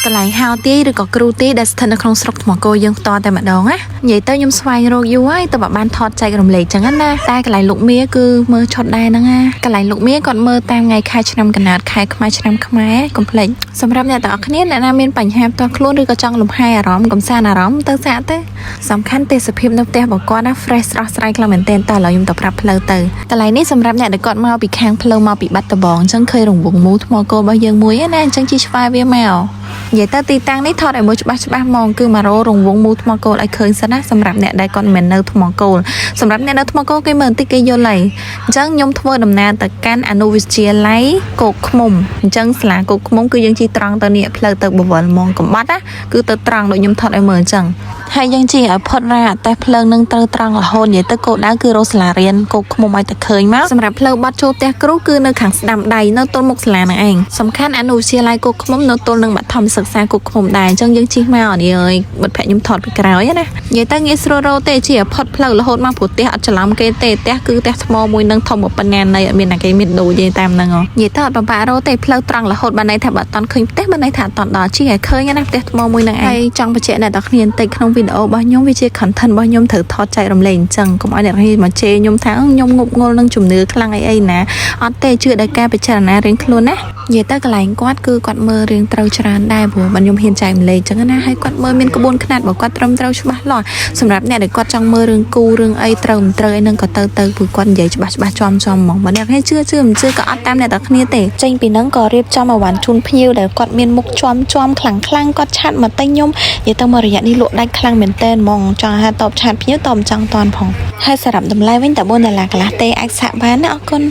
កន្លែងហៅទាយឬក៏គ្រូទាយដែលស្ថិតនៅក្នុងស្រុកថ្មគោយើងផ្ទាល់តែម្ដងណានិយាយទៅខ្ញុំស្វែងរកយូរហើយទៅបើបានថតចែករំលែកចឹងណាតែកន្លែងលោកមាគឺមើលឈុតដែរហ្នឹងណាកន្លែងលោកមាគាត់មើលតាមថ្ងៃខែឆ្នាំកណាតខែខ្មែរឆ្នាំខ្មែរកុំភ្លេចសម្រាប់អ្នកទាំងអស់គ្នាអ្នកណាមានបញ្ហាផ្ទាល់ខ្លួនឬក៏ចង់លំហែអារម្មណ៍កំសាន្តអារម្មណ៍ទៅសាកទៅសំខាន់ទេសភាពនៅផ្ទះរបស់គាត់ណា fresh ស្រស់ស្រាយខ្លាំងមែនទែនតើឥឡូវខ្ញុំទៅប្រាប់ផ្លូវទៅកន្លែងនេះសម្រាប់អ្នកដែលគាត់មកពីខាងផ្លូវមកពីបាត់ដំបងអញ្ចឹងឃើញរង្វង់មូលថ្មគោលរបស់យើងមួយណាអញ្ចឹងជិះឆ្វាយវាមកនិយាយទៅទីតាំងនេះថតឲ្យមើលច្បាស់ច្បាស់ហ្មងគឺមកររង្វង់មូលថ្មគោលឲ្យឃើញសិនណាសម្រាប់អ្នកដែលគាត់មិនមែននៅថ្មគោលសម្រាប់អ្នកនៅថ្មគោលគេមើលបន្តិចគេយល់ហើយអញ្ចឹងខ្ញុំធ្វើដំណើរទៅកាន់អនុវិទ្យាល័យគោកឃ្មុំអញ្ចឹងសាលាគោកឃ្មុំគឺយើងជិះត្រង់ទៅនេះផ្លូវទៅបវលហ្មងកំបាត់ណាគឺទៅត្រង់ដូចខ្ញុំថតឲ្យមើលអញ្ចឹងហើយយើងជិះឲ្យផុតរ៉ាអតេះភ្លើងនឹងត្រូវត្រង់រហូតនិយាយទៅគោលដៅគឺរកសាលារៀនគោកឃ្មុំឲ្យតែឃើញមកសម្រាប់ផ្លូវបត់ចូលផ្ទះគ្រូគឺនៅខាងស្ដាំដៃនៅទល់មុខសាលាហ្នឹងឯងសំខាន់អនុវិទ្យាល័យគោកឃ្មុំនៅទល់នឹងបឋមសិក្សាគោកឃ្មុំដែរអញ្ចឹងយើងជិះមកនេះអើយមិត្តភក្តិខ្ញុំថតពីក្រោយណានិយាយទៅងាយស្រួលរកទេជិះឲ្យផុតផ្លូវរហូតមកព្រោះផ្ទះអត់ច្រឡំគេទេផ្ទះគឺផ្ទះថ្មមួយនឹងធំប៉ុណ្ណានៃអត់មានណាគេមានដូចទេតាមហ្នឹងហ៎និយាយទៅអត់ពិបាករកទេផ្លូវត្រង់រហូតបានន័យថាបើអត់តន់ឃើញផ្ទះបានន័យថាអត់តន់ដល់ជិះឲ្យឃើញណាផ្ទះថ្មមួយហ្នឹងឯងហើយចង់បញ្ជាក់អ្នកទាំងគ្នាបន្តិចក្នុងវីដេអូរបស់ខ្ញុំវាជា content របស់ខ្ញុំត្រូវថតចែករំលែកអញ្ចឹងកុំឲ្យអ្នកគ្នាមកជេរខ្ញុំថាខ្ញុំងប់ងល់នឹងជំនឿខ្លាំងអីអីណាអត់ទេជឿដោយការពិចារណារៀងខ្លួនណានិយាយទៅកន្លែងគាត់គឺគាត់មើលរឿងត្រូវច្រើនដែរព្រោះបើខ្ញុំហ៊ានចែករំលែកអញ្ចឹងណាហើយគាត់មើលមានក្បួនខ្នាតបើគាត់ត្រឹមត្រូវច្បាស់លាស់សម្រាប់អ្នកដែលគាត់ចង់មើលរឿងគូរឿងអីត្រូវមិនត្រូវអីហ្នឹងក៏ទៅទៅព្រោះគាត់និយាយច្បាស់ច្បាស់ចំចំហ្មងបើអ្នកគ្នាជឿជឿមិនជឿក៏អត់តាមអ្នកទាំងគ្នាទេចេញពីហ្នឹងក៏រៀបចំឲ្យវ៉ាន់ជូនភ្ញៀវដែលគាត់មានមុខជាំជាំខ្លាំងខ្លាំងគាត់ chat មកទិញខ្ញុំនិយាយទៅមករយៈនេះលក់ដាច់ខ្លាំងមែនតើហ្មងចង់ហាតប chat ភ្ញៀវតបមិនចង់តន់ផងហើយសម្រាប់តម្លៃវិញតែ4ដុល្លារកន្លះទេអាចសាកបានណាអរគុណ។